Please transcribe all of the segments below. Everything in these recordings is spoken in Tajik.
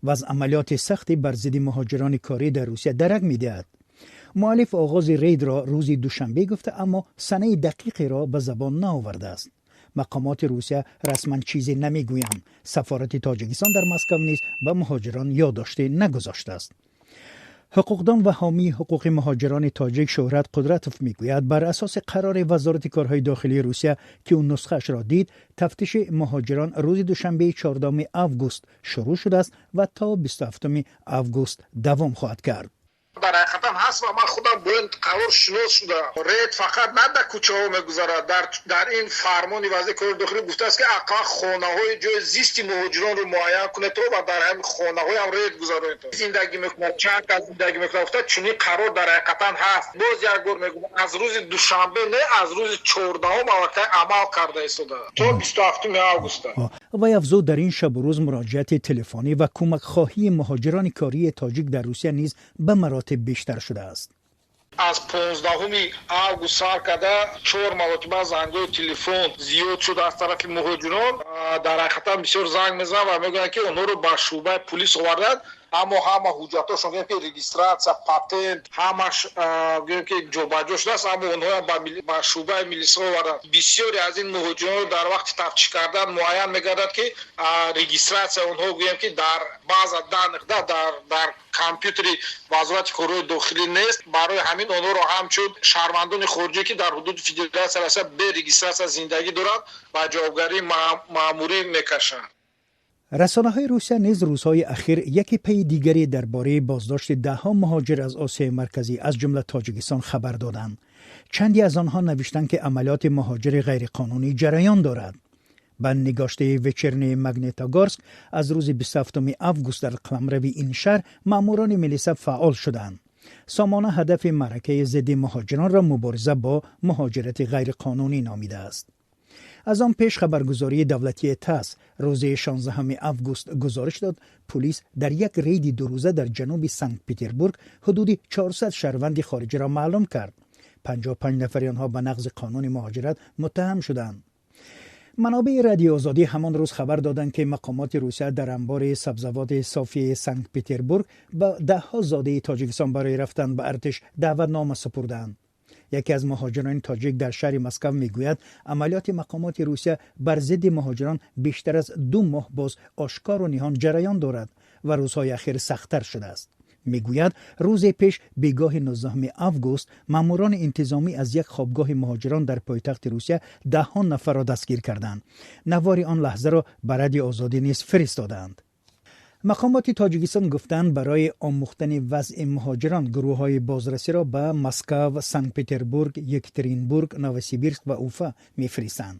ва аз амалиёти сахти бар зидди муҳоҷирони корӣ дар Русия дарак медиҳад. Муаллиф оғози рейдро рӯзи душанбе гуфта, аммо санаи дақиқеро ба забон наовардааст. Мақомоти Русия расман чизе намегӯянд. Сафорати Тоҷикистон дар Москав низ ба муҳоҷирон ёддоште нагузоштааст. Ҳуқуқдон ва ҳомии ҳуқуқи муҳоҷирони тоҷик Шӯҳрат Қудратов мегӯяд, бар асоси қарори Вазорати корҳои дохилии Русия, ки ӯ нусхаашро дид, тафтиши муҳоҷирон рӯзи душанбеи 14 август шурӯъ шудааст ва то 27 август давом хоҳад кард. Дар ҳақиқатан ҳаст ва ман худам бо ин қарор шинос шудам. Рейд фақат на дар кӯчаҳо мегузарад. Дар ин фармони вазири корҳои дохилӣ гуфтааст, ки ақаллан хонаҳои ҷои зисти муҳоҷиронро муайян кунед ва дар ҳамин хонаҳоям рейд гузаронед. Зиндагӣ мекунад, чанд кас зиндагӣ мекунад, гуфта, чунин қарор дар ҳақиқатан ҳаст. Боз як бор мегӯям, аз рӯзи душанбе не, аз рӯзи 14-ум аллакай амал карда истода то 27 августа. Вай афзуд, дар ин шабу рӯз муроҷиати телефонӣ ва кӯмакхоҳии муҳоҷирони кории тоҷик дар Русия низ ба маротиб бештар шудааст. Аз 15 август сар карда чор маротиба зангҳои телефон зиёд шуд аз тарафи муҳоҷирон. Дар ҳақиқатан бисёр занг мезананд ва мегӯянд, ки онҳоро ба шӯъбаи пулис оварданд, аммо ҳама ҳуҷҷатҳошон, гӯем ки регистрация, патент, ҳамаш, гӯем ки ҷобаҷо шудааст, аммо онҳоям ба шӯъбаи милисҳо оварданд. Бисёре аз ин муҳоҷиронро дар вақти тафтиш кардан муайян мегардад, ки регистрация онҳо, гӯем ки дар база данных, дар компютери Вазорати корҳои дохилӣ нест. Барои ҳамин онҳоро ҳамчун шаҳрвандони хориҷӣ, ки дар ҳудуди Федератсияи Россия бе регистрация зиндагӣ доранд, ба ҷавобгарии маъмурӣ мекашанд. Расонаҳои Русия низ рӯзҳои ахир яке пайи дигаре дар бораи боздошти даҳҳо муҳоҷир аз Осиёи Марказӣ, аз ҷумла Тоҷикистон, хабар доданд. Чанде аз онҳо навиштанд, ки амалиёти муҳоҷири ғайриқонунӣ ҷараён дорад. Ба нигоштаи Вечерний Магнитогорск, аз рӯзи 27 август дар қаламрави ин шаҳр маъмурони милиса фаъол шуданд. Сомона ҳадафи маъракаи зидди муҳоҷиронро мубориза бо муҳоҷирати ғайриқонунӣ номидааст. Аз он пеш хабаргузории давлатии ТАСС рӯзи 16 август гузориш дод, пулис дар як рейди дурӯза дар ҷануби Санкт Петербург ҳудуди 400 шаҳрванди хориҷиро маълум кард. 55 нафари онҳо ба нақзи қонуни муҳоҷират муттаҳам шуданд. Манобеи Радиои Озодӣ ҳамон рӯз хабар доданд, ки мақомоти Русия дар анбори сабзавоти Софияи Санкт Петербург ба даҳҳо зодаи Тоҷикистон барои рафтан ба артиш даъватнома супурданд. Яке аз муҳоҷирони тоҷик дар шаҳри Москав мегӯяд, амалиёти мақомоти Русия бар зидди муҳоҷирон бештар аз 2 моҳ боз ошкору ниҳон ҷараён дорад ва рӯзҳои ахир сахттар шудааст. Мегӯяд, рӯзе пеш, бегоҳи 19 август, маъмурони интизомӣ аз як хобгоҳи муҳоҷирон дар пойтахти Русия даҳҳо нафарро дастгир карданд. Навори он лаҳзаро ба Радиои Озодӣ низ фиристодаанд. Мақомоти Тоҷикистон гуфтанд, барои омӯхтани вазъи муҳоҷирон гурӯҳҳои бозрасиро ба Москав, Санкт Петербург, Екатеринбург, Новосибирск ва Уфа мефиристанд.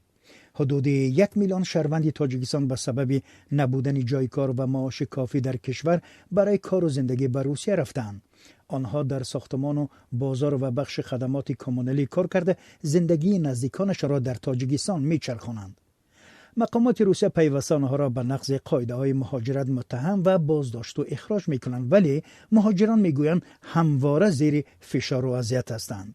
Ҳудуди 1 миллион шаҳрванди Тоҷикистон ба сабаби набудани ҷойи кор ва маоши кофӣ дар кишвар барои кору зиндагӣ ба Русия рафтаанд. Онҳо дар сохтмону бозор ва бахши хадамоти коммуналӣ кор карда, зиндагии наздиконашонро дар Тоҷикистон мечархонанд. Мақомоти Русия пайваста онҳоро ба нақзи қоидаҳои муҳоҷират муттаҳам ва боздошту ихроҷ мекунанд, вале муҳоҷирон мегӯянд, ҳамвора зери фишору азият ҳастанд.